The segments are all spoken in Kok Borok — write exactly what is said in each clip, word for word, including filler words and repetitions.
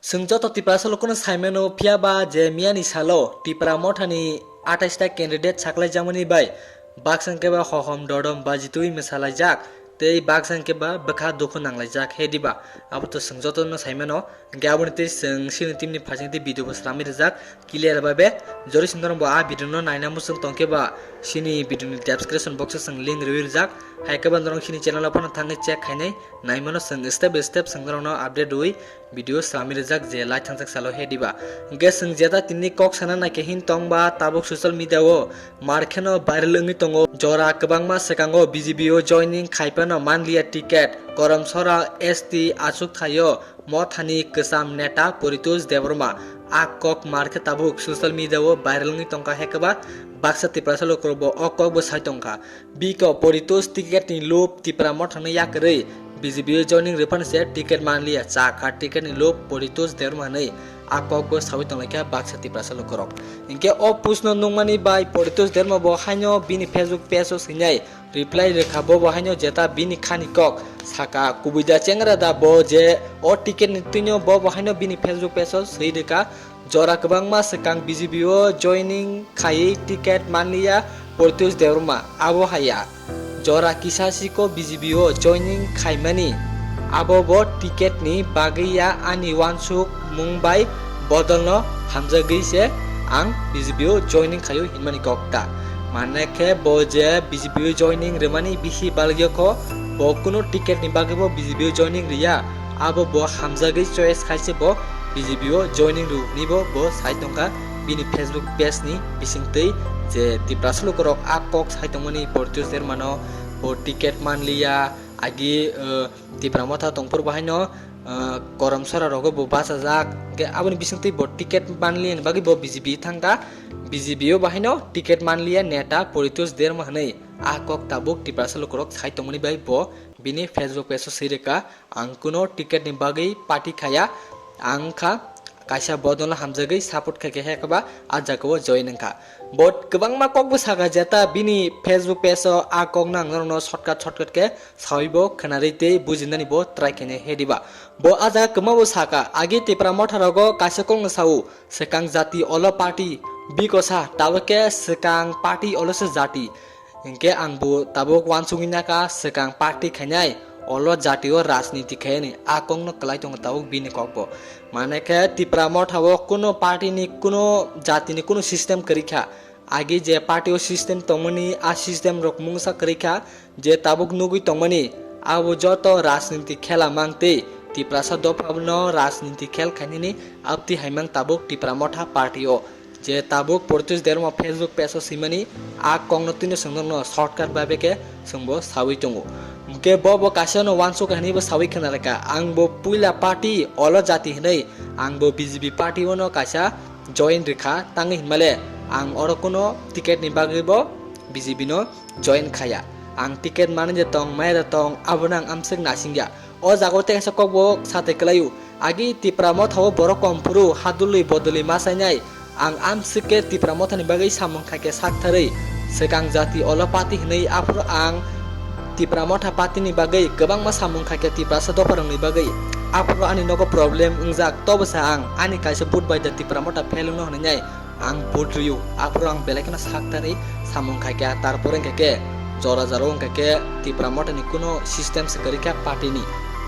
Chwng joto Tiprasa lukuno saimano, phiya ba je miyani salo Tipra Mothani atais ta candidate saklaijakmani bai baksa hwnkhe ba hohom dodom bajitwi mwsalaijak tei baksa hwnkhe ba bwkha dukhu nanglaijak he diba, abo to chwng jotono saimano. Hwnkhe aboni tei chwng chini team ni phaising tei video bo slamwi rijak clear bai be. Jori sindorong bo a video no naina muchung tongkhe ba chini video ni description box o chwng link rwi rijak. Hai khe ba norok chini channel o phano thangwi check khainai naimano chwng step by step chwng norokno update rwi video slamwi rijak je lai thangjak salo he diba. Hwnkhe chwng jeta tini kok sana naikhe hin tong ba tabuk social media o mar kheno viral wngwi tongo. Jora kwbangma swkango B J P o joining khai phano manliya ticket. Korom sora S T achuk thaio Mothani kwcham neta Poritos Debbarma. A kok mar khe tabuk social media o viral wngwi tongkha, hekhe ba baksa Tiprasa lukurok bo o kok bo sai tongkha. Biko Poritos ticket ni lob Tipra Mothano yakarwi B J P o joining rwphano se ticket manliya, chakha ticket ni lob Poritos Debbarma hwnwi a kok bo sawi tonglaikha baksa Tiprasa lukurok. Hinkhe o post no nukmani bai Poritos Debbarma bo haino bini Facebook page o swinai reply rwkha, bo bo haino jeta bini khani kok saka, kubui da chengra da bo je o ticket ni twino, bo bo haino bini Facebook page o swi rwkha. Jora kwbangma swkang B J P o joining khaiwi ticket manliya Poritos Debbarma, abo haya. Jora kisa siko B J P o joining khaimani, abo bo ticket ni bagwi ya ani wansuk mung bai bodolno hamjagwi se ang B J P o joining khaio hinmani kok ta. Mane khe bo je B J P o joining rwmani bisi balgiyokho, bo kuno ticket ni bagwi bo B J P o joining rwya, abo bo hamjagwi choice khaise bo B J P o joining rw hwnwi bo, bo sai tongkha bini Facebook page ni bisingtwi je Tiprasa lukurok a kok sai tongmani Poritos Debbarmano bo ticket manliya, agi, eh, Tipra Motha tongphuru bo haino, eh, Korom sora rogo bo bachajak. Hwnkhe aboni bisingtwi bo ticket manliya ni bagwi bo B J P thangkha. B J P o bo haino ticket manliya neta Poritos Debbarma hwnwi a kok tabuk Tiprasa lukurok sai tongmani bai bo bini Facebook page o swi rwkha, ang kuno ticket ni bagwi party khaya, ang kha kaisa bodolno hamjagwi support khaikha, hekhe ba a jagao join wngkha. Bo kwbangma kok bo saka, jeta bini Facebook page o a kokno ang norokno shortcut shortcut khe sawi bo khwnarwi tei bujinani bo try khainai he diba. Bo a jaga kwma bo saka, agi Tipra Motha rogo kaisa kokno sao, swkang jati olo party, bikosa tabuk khe swkang party olo se jati. Hinkhe ang bo tabuk uansugwi naka swkang party khainai, olo jati o rajniti khainai, a kokno kwlai tongo tabuk bini kokbo. Mane khe Tipra Motha o kuno party ni, kuno jati ni kuno system kwrwi kha. Agi je party o system tongmani, a system rok mungsa kwrwi kha, je tabuk nugwi tongmani, abo joto rajniti khela mang tei Tiprasa dopha no rajniti khel khainani abti haimang tabuk Tipra Motha party o. Je tabuk Poritos Debbarma Facebook page o swimani a kokno twino chwng norokno shortcut bai bai khe chwngbo sawi tongo. Hwnkhe bo bo kaisa no uansuk hinwi bo sawi khna rwkha, ang bo puila party olo jati hinwi, ang bo B J P party o no kaisa join rwkha, tangwi hinmale ang oro kuno ticket ni bagwi bo B J P no join khaya. Ang ticket manwi de tong, maya de tong, abono ang amswk nasingya. O jaga o tei kaisa kokbo satai kwlaio. Agi Tipra Motha o borok kom phuru hadulwi bodolwi ma chainai. Ang amswk khe Tipra Motha ni bagwi samung khaikhe saktharwi swkang jati olo party hinwi, aphuru ang Tipra Motha party ni bagwi kwbangma samung khaikhe Tiprasa dopha rokni bagwi. Aphuru ani nogo problem wngjak, tobo sa ang ani kaisa vote bai da Tipra Motha fail wngno hwnwi nai. Ang vote rwio, aphuru ang belai kheno saktarwi samung khaikha, tarpore wngkha khe jora jora wngkha khe Tipra Motha ni kuno system se kwrwi kha party ni,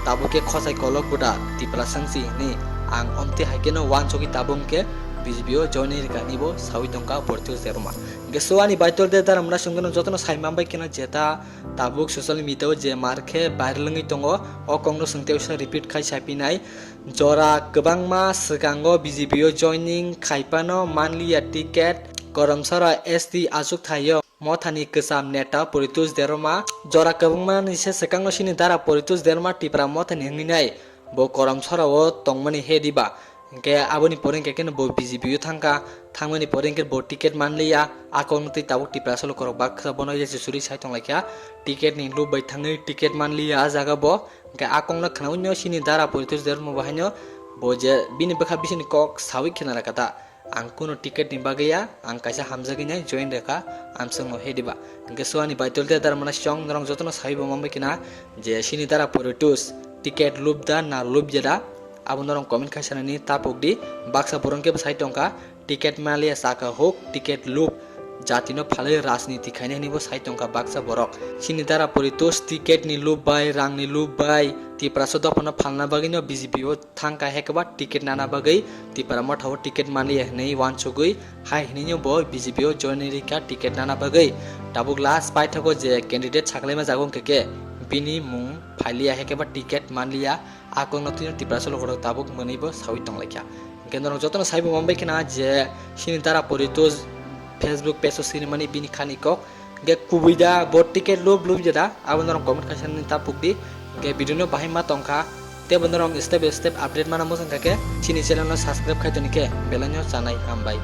tabuk khe khosai kolok buda Tipra sangsi hinwi ang omtwi hai kheno uansugwi tabuk wngkhe B J P o joining rwkha hinwi bo sawi tongkha Poritos Debbarma. Hwnkhe so ani baitol de dara mwnasingno jotono sai manbai kheno jeta tabuk social media o je mar khe viral wngwi tongo, o kokno chwng tei uaisa repeat khai sapinai. Jora kwbangma swkango B J P o joining khai phano manliya ticket, Koromsora S T achuk thaio Mothani kwcham neta Poritos Debbarma. Jora kwbangma ni se swkango chini dara Poritos Debbarma Tipra Mothani wngwi nai, bo Koromsora o tongmani he diba. Hinkhe aboni pore hinkhe kheno bo B J P o thangkha, thangmani pore hinkhe bo ticket manliya, a kokno twi tabuk Tiprasa lukurok baksa bono yachuk churi sai tonglaikha, ticket ni lob bai thangwi ticket manliya a jaga bo. Hinkhe a kokno khnaui no chini dara Poritos Debbarma bo haino bo je bini bwkha bisingni kok saui khna rwkha ta, ang kuno ticket ni bagwi ya, ang kaisa hamjagwi nai join rwkha, amswkno he diba. Hinkhe so ani baitol de dara mwnasong norok jotono sai bo manbai khna je chini dara Poritos ticket lubda na lubya da, Abo norok comment khai sanani tapuk di. Baksa borok khe bo sai tongkha, ticket maliya saka huk, ticket lub, jatino phalwi rajniti khainai hinwi bo sai tongkha baksa borok. Chini Dara Poritos ticket ni lub bai, rang ni lub bai, Tiprasa dophano phalna bagwino B J P o thangkha, hekeba ticket nana bagwi Tipra Motha o ticket maliya hinwi uansugwi hai hinwino bo B J P o join rikha ticket nana bagwi. Tabuk last paithago je candidate saklaima jago hwnkhe khe bini mung phailiya, hekeba ticket manliya. A kokno twino Tiprasa lokorok tabuk mwnwibo sawi tonglaikha. Hwnkhe norok jotono saibo manbai khna je chini Dara Poritos Facebook page o sinimani bini khani kok. Hwnkhe kubui da bo ticket lub lub da, abo norok comment khaisa nini tapuk di. Hwnkhe video no bahai ma tongkha, teibo norok step by step update mana muchung kha khe chini channel no subscribe khai toni khe belai no chanai hambai.